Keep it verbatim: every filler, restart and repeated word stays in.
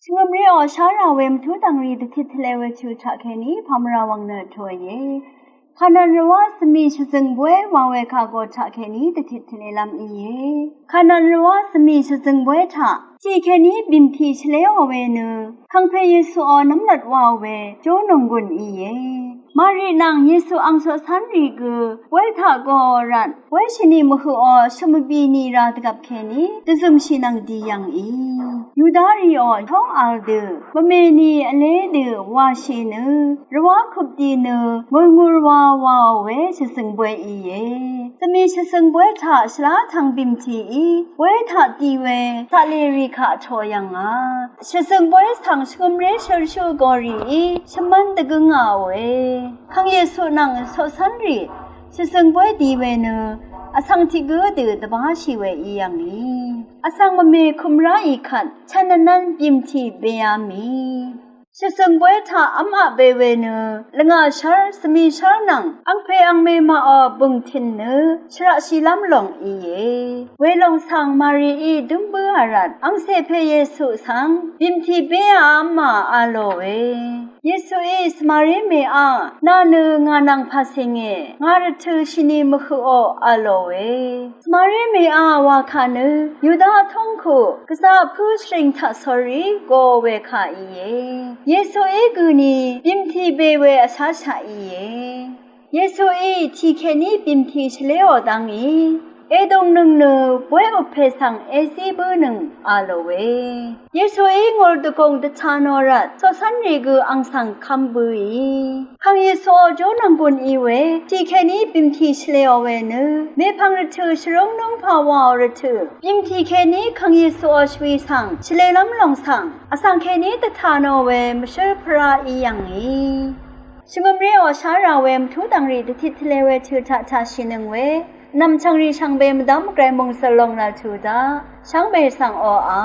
Shvngø̀mriò shá rà we mvtú dv̀ngrì dvtit tvle we tø̀ taqkèní pàmvrà wv̀ng nø tòìe. Kànan rvwá svmì shvzø̀ng bóy wa we kàgò taqkèní dvtit tvle lv́m íe. Kànan rvwá svmì shvzø̀ng bóy taq tiqkèní bìmtì shvléò we nø kàngpè Yesuò nv́mlat wàò we jó nònggùn íe. Mari nvng Yesu ang coqcv́nrì gø bóy taq gø rvt bóy shvnì mvhøqò shvmvbì nì rā dvgvp kèní dvzø̀mshì nvng di yv̀ngì. Yudarìò tóng vl dø mvmè nì vlé dø wàshì nø rvwá køp di nø ngùrngur wa waò we shvzø̀ng bóy íe. Svmì shvzø̀ng bóy taq shvlá tvng bìmtìí bóy taq di we taqlèrì kaq to yv̀ngà. Shvzø̀ng bóy svng shvngø̀mré shølshú gòrìí shvmv́n dvgǿngàòe. Kàng Yesu nvng coqcv́nrì shvzø̀ng bóy di we nø vsvng tiq gǿ dø dvbáshì we í yv̀ngì. Vsvng mvmè kømráì kvt chv̀n vnvn bìmtì beá mì. Shvzø̀ng bóy taq v́m aq be we nø lvngà shv́r svmì shv́r nvng angpè angmè maqò bø̀ng tìn nø shvraqshìlv́m lòng íe. Welòng svng Marií dǿm bǿà rvt angcè pè Yesu svng bìmtì béà v́mà a lòe. Yesuí svmaré mèá nà nø ngà nvng pàcèngè ngà rvtø̀ shvnì mvhøqò a lòe. Svmaré mèá wa kà nø Yuda vtóng ku gvzà vpǿ shvring taqsórí go we kà íe. Yesuí gø̀ni bìmtì be we vsháshaq íe. Yesuí tiqkèní bìmtì shvléò dv́ngí èdòngnøng nø bóy upè svng èzí bǿnøng a lòe. Yesuí ngùr dvgùng dvtà nò rvt coqcv́nrì gø ang svng kv́m bǿì. Kàng Yesuò jó nònggùn í we tiqkèní bìmtì shvléò we nø mèpv̀ng rvtø̀ shvrúng núngpà wàò rvtø̀ bìmtì kèní kàng Yesuò shvwi svng shvlélv́m lòng svng vsvng kèní dvtà nò we mvshǿl pvrá í yv̀ngì. Shvngø̀mréò shá rà we mvtú dv̀ngrì dvtit tvle we tø̀ taq taqshìnøng we nv̀mchv̀ngrì shvngbe mvdv́m gvray mòngsø̀l lòng nvl tø̀ daq shvngbe svng oqà.